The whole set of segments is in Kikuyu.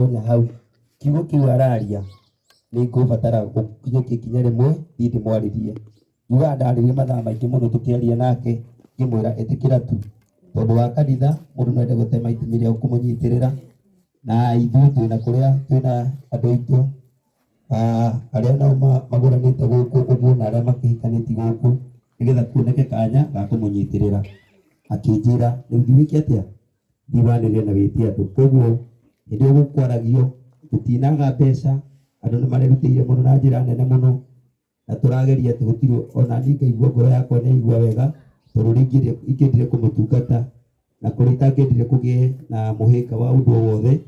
Ndonya hau kiugo kĩu araria nĩ ngũbatara gũkinyũkia ikinya rĩmwe thiĩ ndĩmwarĩrie. Njugaga ndarĩrie mathaa maingĩ mũno tũkĩaria nake ngĩmwĩra ĩtĩkĩra tu tondũ wa kanitha mũndũ no ende gũtema itemi rĩa kũmũnyitĩrĩra na ithuĩ twĩna kũrĩa twĩna andũ aitũ arĩa nao magũranĩte gũkũ ũguo na arĩa makĩhikanĩtie gũkũ nĩgetha kuoneke kanya ga kũmũnyitĩrĩra. Akĩnjĩra rĩu thiĩ wĩke atĩa? Thiĩ wanĩrĩre na wĩte andũ. Koguo hĩndĩ ĩyo gũkwaragio gũtinaga mbeca, andũ nĩ marerutĩire mũno na njĩra nene mũno, na tũrageria atĩ gũtirĩ ona niĩ ngaigua ngoro yakwa nĩ yaigua wega, tondũ ũrĩa ingĩendire kũmũtungata na kũrĩa itangĩendire kũgĩe na mũhĩnga wa ũndũ o wothe,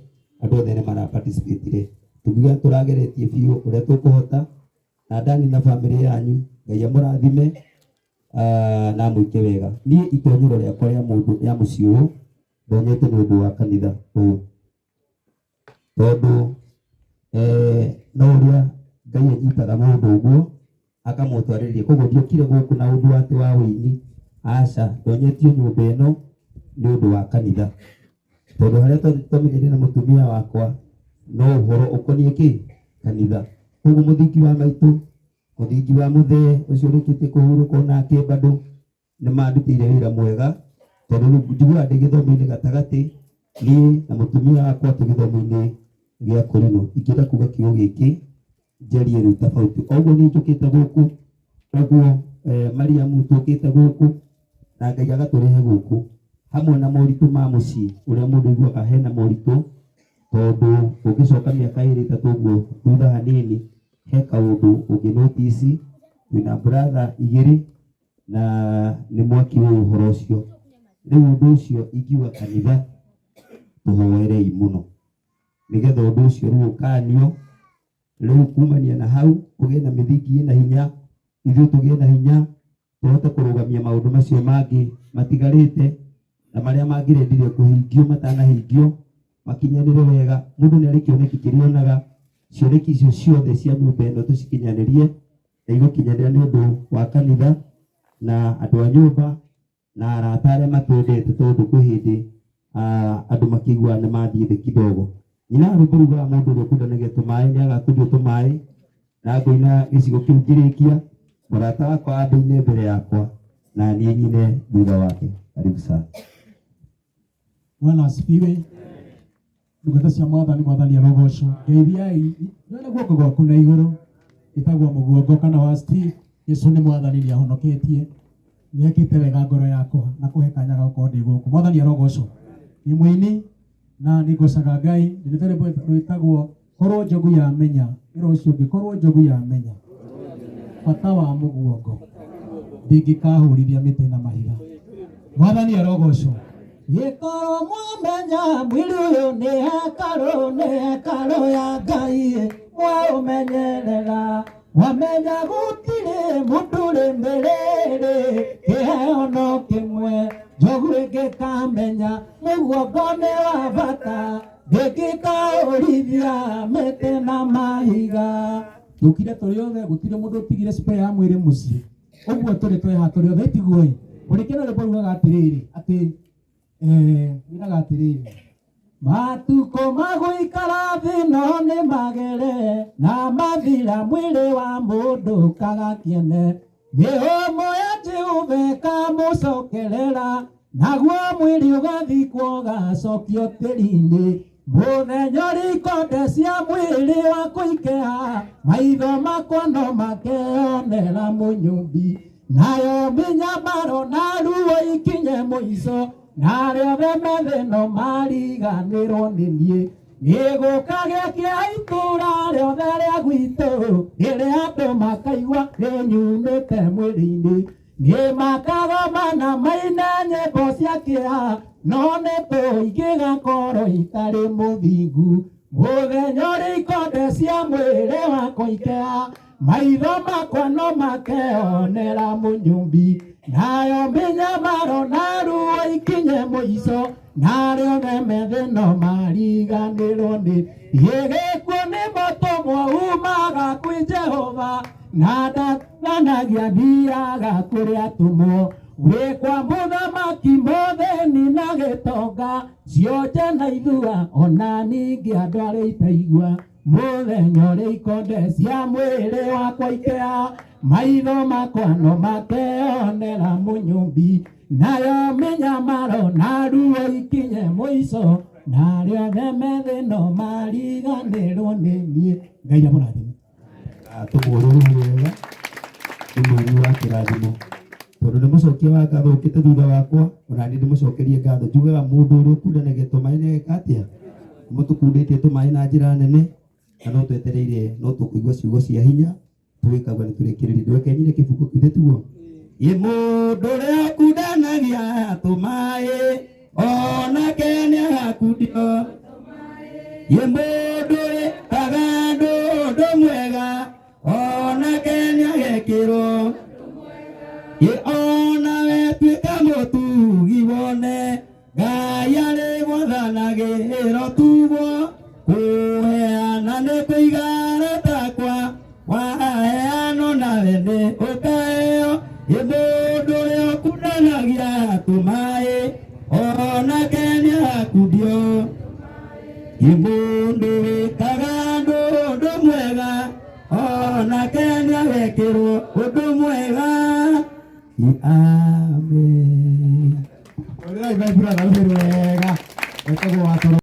andũ othe nĩ mara participate. Tũngiuga nĩ tũrageretie biũ ũrĩa tũkũhota, na Dani na bamĩrĩ yanyu, Ngai amũrathime. Na amwĩke wega. Niĩ itonyero rĩakwa rĩa mũndũ rĩa mũciĩ ũyũ ndonyete nĩ ũndũ wa kanitha ũyũ, tondũ no ũrĩa Ngai anyitaga mũndũ ũguo akamũtwarĩrĩria. Koguo ndiokire gũkũ na ũndũ atĩ wa ũini, aca, ndonyetio nyũmba ĩno nĩ ũndũ wa kanitha, tondũ harĩa twamenyanire na mũtumia wakwa no ũhoro ũkoniĩ kĩ kanitha. Koguo mũthingi wa maitũ Mũthingi wa mũthee ũcio ũrĩkĩtie kũhurũka onake bado nĩ mandutĩire wĩra mwega tondũ rĩu njiguaga ndĩ gĩthomo-inĩ gatagatĩ niĩ na mũtumia wakwa twĩ gĩthomo-inĩ gĩa kũrinũ. Ingĩenda kuga kiugo gĩkĩ njarie rĩu tofauti. O ũguo niĩ njũkĩte gũkũ ũguo Mariamu tũkĩte gũkũ na Ngai agatũrehe gũkũ hamwe na moritũ ma mũciĩ ũrĩa mũndũ aiguaga hena moritũ tondũ ũngĩcoka mĩaka ĩrĩ ĩtatũ ũguo thutha hanini he kaũndũ ũngĩ notice twĩna brother igĩrĩ na nĩ mwakĩũĩ ũhoro ũcio. Rĩu ũndũ ũcio ingiuga kanitha tũhoerei mũno nĩgetha ũndũ ũcio rĩu ũkanio, rĩu kumania na hau kũgĩe na mĩthingi ĩna hinya, ithuĩ tũgĩe na hinya tũhote kũrũgamia maũndũ macio mangĩ matigarĩte na marĩa mangĩrendire kũhingio matanahingio makinyanĩre wega. Mũndũ nĩ arĩ kĩoneki kĩrĩa onaga, cioneki icio ciothe cia nyũmba ĩno tũcikinyanĩrie na igũkinyanĩra nĩ ũndũ wa kanitha na andũ a nyũmba na arata arĩa matwendete tondũ kwĩ hĩndĩ andũ makĩiguaga nĩ mathiĩ thĩ kidogo. Nyina rwĩmbo rugaga mũndũ ũrĩa ũkundanagia tũmaĩ nĩ agakundio tũmaĩ na ngũina gĩcigo kĩu ngĩrĩkia mũrata wakwa ambe aine mbere yakwa na niĩ nyine thutha wake. Karibu sana. Bwana asifiwe. Ndungata cia mwathani, mwathani arogocwo. Ngeithiai nyoene guoko gwaku na igũrũ. Ĩtagwo mũguongo kana wa Steve. Jesu nĩ mwathani nĩ ahonoketie. Nĩ ekĩte wega ngoro yakwa na kũhe kanya ga gũkorwo ndĩ gũkũ. Mwathani arogocwo. Ndĩ mũini na nĩ ngocaga Ngai. Ndĩ rwĩmbo rwĩtagwo Korwo njogu yamenya, ĩra ũcio ũngĩ, korwo njogu yamenya bata wa mũguongo ndĩngĩkahũrithia mĩtĩ na mahiga. Mwathani arogocwo. Gĩkorwo mwamenya mwĩrĩ ũyũ nĩ hekarũ, nĩ hekarũ ya Ngai, mwaũmenyerera mwamenya gũtirĩ mũndũ ũrĩ mĩrĩrĩ, kĩheo no kĩmwe, njogu ĩngĩkamenya mũguongo nĩ wa bata, ndĩngĩkaũrithia mĩtĩ na mahiga. Tũkire tũrĩ othe gũtirĩ mũndũ ũtigire spare ya mwĩrĩ mũciĩ ũguo tũrĩ tweha tũrĩ othe tiguo ĩ ũrĩkĩ na rwĩmbo rugaga atĩrĩrĩ atĩ rugaga atĩrĩrĩ matukũ ma gũikara thĩ no nĩ magere na mathira mwĩrĩ wa mũndũ kaga kĩene mĩhũmũ ya Jehova ĩkamũcokerera naguo mwĩrĩ ũgathikwo ũgacokio tĩri-inĩ mũthenya ũrĩa ikonde cia mwĩrĩ wakwa ikeha maitho makwa no makeonera mũnyũmbi nayo mĩnyamaro na ruo ikinye mũico na arĩa othe me thĩ no mariganĩrwo nĩ niĩ nĩgũka gĩakĩa itũũra rĩothe rĩa gwitũ rĩrĩa andũ makaigua nĩnyumĩte mwĩrĩ-inĩ nĩ makagomana maine nyĩmbo cia kĩeha no nĩ tũingĩgakorwo itarĩ mũthingu mũthenya ũrĩa ikonde cia mwĩrĩ wakwa ikeha maitho makwa no makeonera mũnyũmbi nayo mĩnyamaro na ruo ikinye mũico na arĩa othe me thĩ no mariganĩrwo nĩ gĩgĩkuo nĩ mũtũmwo umaga kwĩ Jehova na ndathanagia thiaga kũrĩa atũmwo gwĩ kwa mũthamaki mũthĩni na gĩtonga. Cionje na ithua ona ningĩ andũ arĩa itaigua mũthenya ũrĩa ikonde cia mwĩrĩ wakwa ikea maitho makwa no makeonera mũnyũmbi nayo mĩnyamaro na ruo ikinye mũico na arĩa othe me thĩ no mariganĩrwo nĩ niĩ. Ngai amũrathime. Tũmũrũrũ wega nĩ mũini wa kĩrathimo tondũ nĩ mũcokia wa ngatho ũkĩte thutha wakwa ona niĩ ndĩmũcokerie ngatho. Njugaga mũndũ ũrĩa ũkundanagia tũmaĩ nĩ ageka atĩa? Nĩmũtũkundĩtie tũmaĩ na njĩra nene na no twetereire no tũkũigua ciugo cia hinya tũgĩkauga nĩ tũrĩkĩrĩrie. Ndũreke nyine kĩbungo kĩu tiguo? Ĩ mũndũ ũrĩa ũkundanagia tũmaĩ onake nĩagakundio. Ĩ mũndũ wĩkaga ũndũ mwega onake nĩagekĩrwo. Ĩ onawe tuĩka mũtugi wone Ngai arĩ gwathanagĩrwo tugwo kũheana nĩ kũigara takwa waheanwo nawe nĩ ũkaheo. Ĩ mũndũ ũrĩa ũkundanagia tũmaĩ onake nĩagakundio. Ĩ mũndũ wĩkaga ũndũ mwega onake nĩagekĩrwo ũndũ mwega. Amen. Ũrĩrai my brother, rũhĩ rwega. Wetagwo Watoro.